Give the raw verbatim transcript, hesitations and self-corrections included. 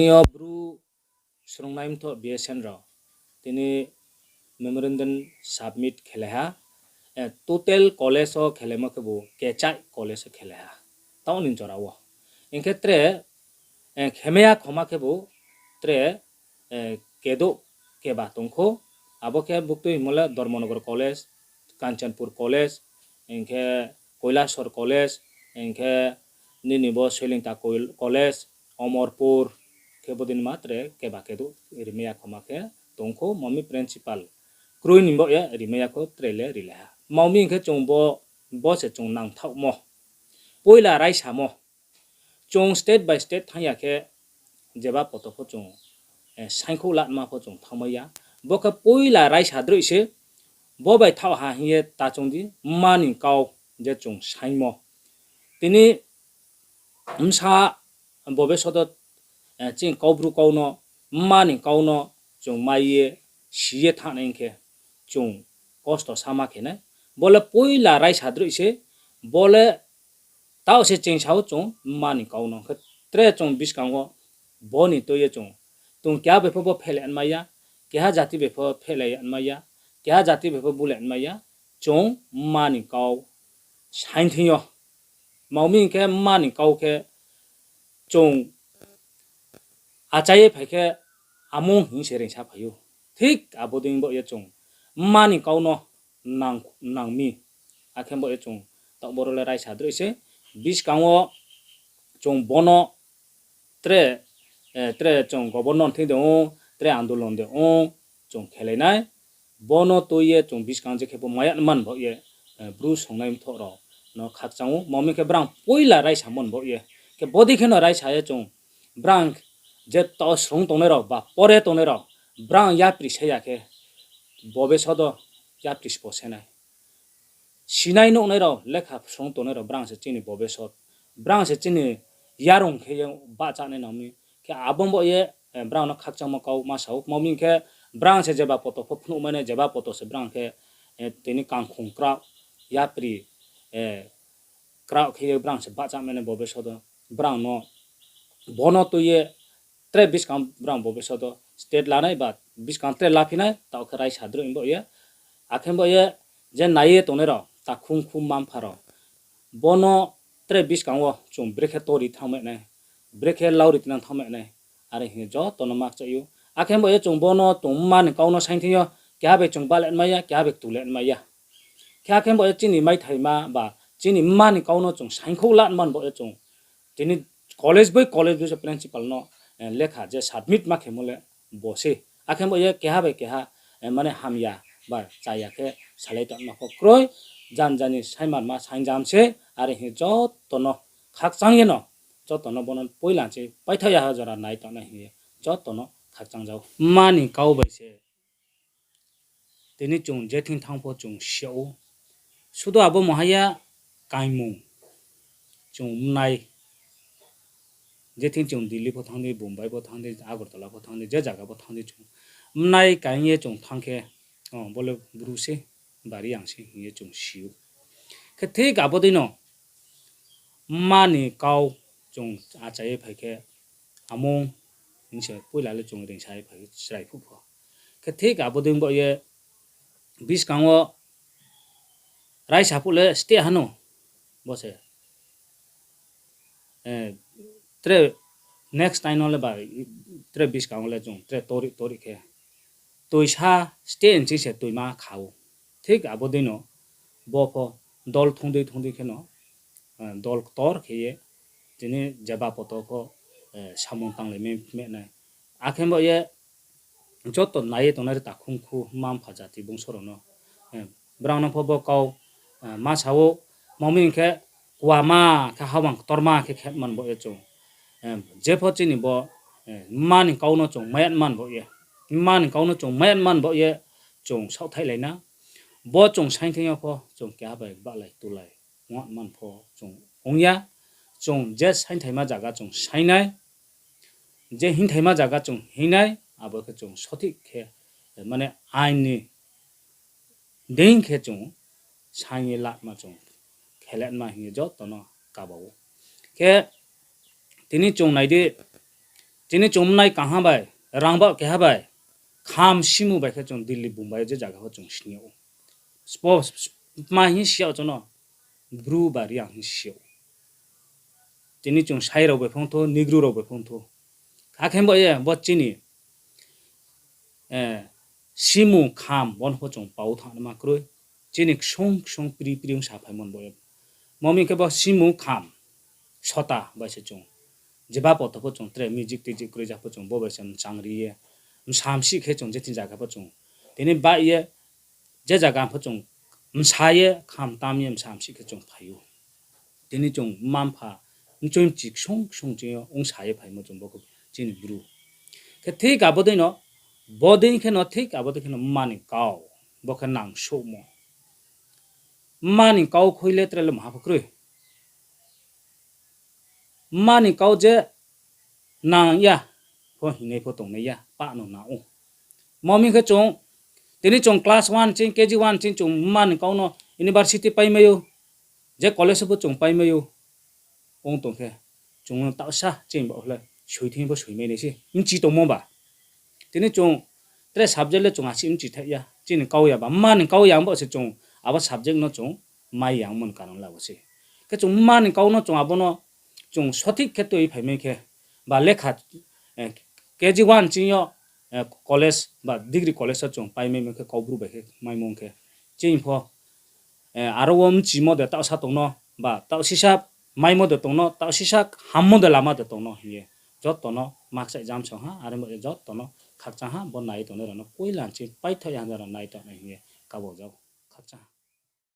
Yo Bru Srungnai Mthoh B S N rao tini memorandum submit khelai ha. Total college wo khelaimo khebu kechaih college wo khelai ha. Taoh ni jora wo hing khe tre khemai ya khoma khebu tre kedouh keba tong khou. Abo khe buktui hingmo le Dharmanagar College, Kanchanpur College, hing khe Kailasahar College, hing khe nini bo Soilingta Kol-, College, Omorpur, khe bodei ni ma tre keba kedouh rimai ya khoma khe tong khou, ma mi principal kroi ni baoh ye rimai ya khou, tre le rilai ha. Ma mi hing khe chung bo, bo se chung nangthaohmo. Poila raisamo. Chung state by state thanng ya khe jeba poto pho chung saingkhouh lanma pho chung thanngmai ya. Bo khe poila raisa droih se, bo bai thaoh ha hing ye ta chung di, mma ni kau je chung saingmo. Tini bsa bo besodo, chini Kaubru kau no, mma ni kau no chung mai ye, si ye thanng nai hing khe, chung kosto sama khe nai. Bo le poila raisa droih se, bo le taoh se chingsa ou chung mma ni kau no. Khe tre chung buskang wo bo ni tui ye chung, chung keha bai pho bo phehlai nmai ya, keha jati bai pho phehlai nmai ya, keha jati bai pho bulai nmai ya, chung mma ni kau saing thing yo. Ma mi hing khe mma ni kau khe chung achai ye phai khe amung hing se reingsa phai ou. Thik abo dei baoh ye chung mma ni kau no nang, nang mi. Akhe baoh ye chung taoh boro le raisa droih se. Buskang wo chung bo no tre, tre chung governor thing de ong, tre andolon de ong, chung khelai nai. Bo no tui ye chung buskang je khe bo maya man baoh ye, Bru Srungnai Mthoh rao no khakchang ou. Ma mi khe brang poila raisamo ni baoh ye. Khe bodei khe no raisa ye chung brang je to srung tongnai rao ba pore tongnai rao, brang yapri se ya khe, bo besodo yapri spo se nai. Sinai nuhnai rao, lekha srung tongnai rao, brang se chini bo besod, brang se chini yarung khe ye bahcha nai nang mi. Khe abo baoh ye, brang no khakchangmo kau ma sa ou. Ma mi khe brang se jeba poto pho phnuhmai nai, jeba poto se brang khe, tini kangkhong kraoh, yapri kraoh khe ye brang se bahcha mai nai bo besodo. Brang no, bo no tui ye tre buskang brang bo besodo state lanai ba buskang tre laphi nai, taoh khe raisa droih baoh ye. Akhe baoh ye je nai ye tongnai rao, takhung khu mma-mpha rao, bo no tre buskang wo chung brekhe tori thanngmai nai, brekhe lauri tinang thanngmai nai, are hing ye joto no makchai ou. Akhe baoh ye chung bo no chung mma ni kau no saing thing yo, keha bai chung bale nmai ya, keha bai tule nmai ya. Khe akhe baoh ye chini maithaima ba chini mma ni kau no chung saingkhouh la man baoh ye chung tini college bai college bai se principal no lekha je submit ma khemo le bo se. Akhe baoh ye keha bai keha mane hamya ba chaya khe salai tongma pho kroi, jan jani saimanma saingjam se, are hing ye joto no khakchang ye no, joto no bo no poila se paithaoh ya ha jora nai tongnai hing ye joto no khakchang jao. Mma ni kau bai se tini chung je thing thanng pho chung si yag ou. Sudu abo maha ya kaingmung chung mnai. Je thing chung Delhi pho thanng di, Bombay pho thanng di, Agartala pho thanng di, je zaga pho thanng di chung mnai kaing ye chung thanng khe, o, bo le Bru se, Bari ang se hing ye chung si ou. Khe thik abo dei no mma ni kau chung achai ye phai khe, amung hing se poila le chung reingsa ye phai khe chrai phuh pho. Khe thik abo dei baoh ye buskang wo raisa phuh le steh ha no, bo se tre next time no le ba tre buskang wo le chung tre tori tori khe toisa steh nchi se toima kha ou. Thik abo dei no bo pho dol thung dei thung dei khe no, dol ktor khe ye tini jeba poto pho samung tanglai mi meh nai. Akhe baoh ye joto nai ye tongnai rao takhung khu mma-mpha jati bungso rao no, brao no pho bo kau ma sa ou, ma mi hing khe kuama khe hawang ktorma khe khe man baoh ye chung, jepho chini bo mma ni kau no chung maya man baoh ye, mma ni kau no chung maya man baoh ye chung saohthaihlai na. Bo chung saingthing yo pho chung keha bai bahlai tulai ong man pho chung ong ya. Chung je saingthaima zaga chung saing nai, je hingthaima zaga chung hing nai, abo khe chung sothik khe, mane ain ni deing khe chung saing ye lama chung kheletma hing ye joto no kaba ou. Khe tini chung nai di, Tini chung mnai kangha bai, rangbaoh keha bai, kham simu bai khe chung Delhi, Bombay je zaga pho chung sni yag ou. Spo-, tma hing si yag ou chung no, Bru ba Reang hing si yag ou. Tini chung Sai rao bai phongthou, Negro rao bai phongthou. Akhe bo ye, bo chini, eh, simu kham, bo no pho chung pao thanng naima kroi. Chini ksung ksung pri pri ong saphaimo bo ye. Mo mi khe bo simu kham, sota bai se chung. Jeba poto pho chung tre music tei je kroi ja pho chung bo bai se mchang ri ye. Msa msih khe chung je thing zaga pho chung. Tini bai ye, je zaga pho chung msa ye, kham tam ye, msa msih khe chung phai ou. Tini chung mma mpha, mchoi mchi ksung ksung ching yo ongsa ye phaimo chung bo khe chini Bru. Khe thik abo dei no, bo dei khe no thik abo dei khe no mma ni kau, bo khe nang souhmo. Mma ni kau khui le tre le maha pho kroi. Mma ni kau je nang ya pho hingnai pho tongnai ya, pah no nang ou. Mo mi khe chung, tini chung class one ching, K G one ching chung mma ni kau no university paimai ou, je college pho chung paimai ou. Ong tong khe, chung no taohsa chini baoh le soi thing pho soimai nai se, mchi tongmo ba. Tini chung tre subject le chung asi mchi thaih ya, chini kau ya ba, mma ni kau ya ong baoh se chung abo subject no chung mai ya ongmo ni karon le abo se. Khe chung mma ni kau no chung abo no chung sothik khe tui phaimai khe, ba lekha, eh, K G one ching yo, eh, college ba degree college wo chung paimai khe, Kaubru bai khe maimo khe, chini pho, eh, aro wo mchimo de taohsa tong no, ba taoh sisa maimo de tong no, taoh sisa hammo de lama de tong no hing ye, joto no makchaih jam song ha, are bo ye joto no khakchang ha, bo nai tongnai rao no koila ching paithaoh ya hanja rao nai tongnai hing ye kabo jao. Khakchang ha.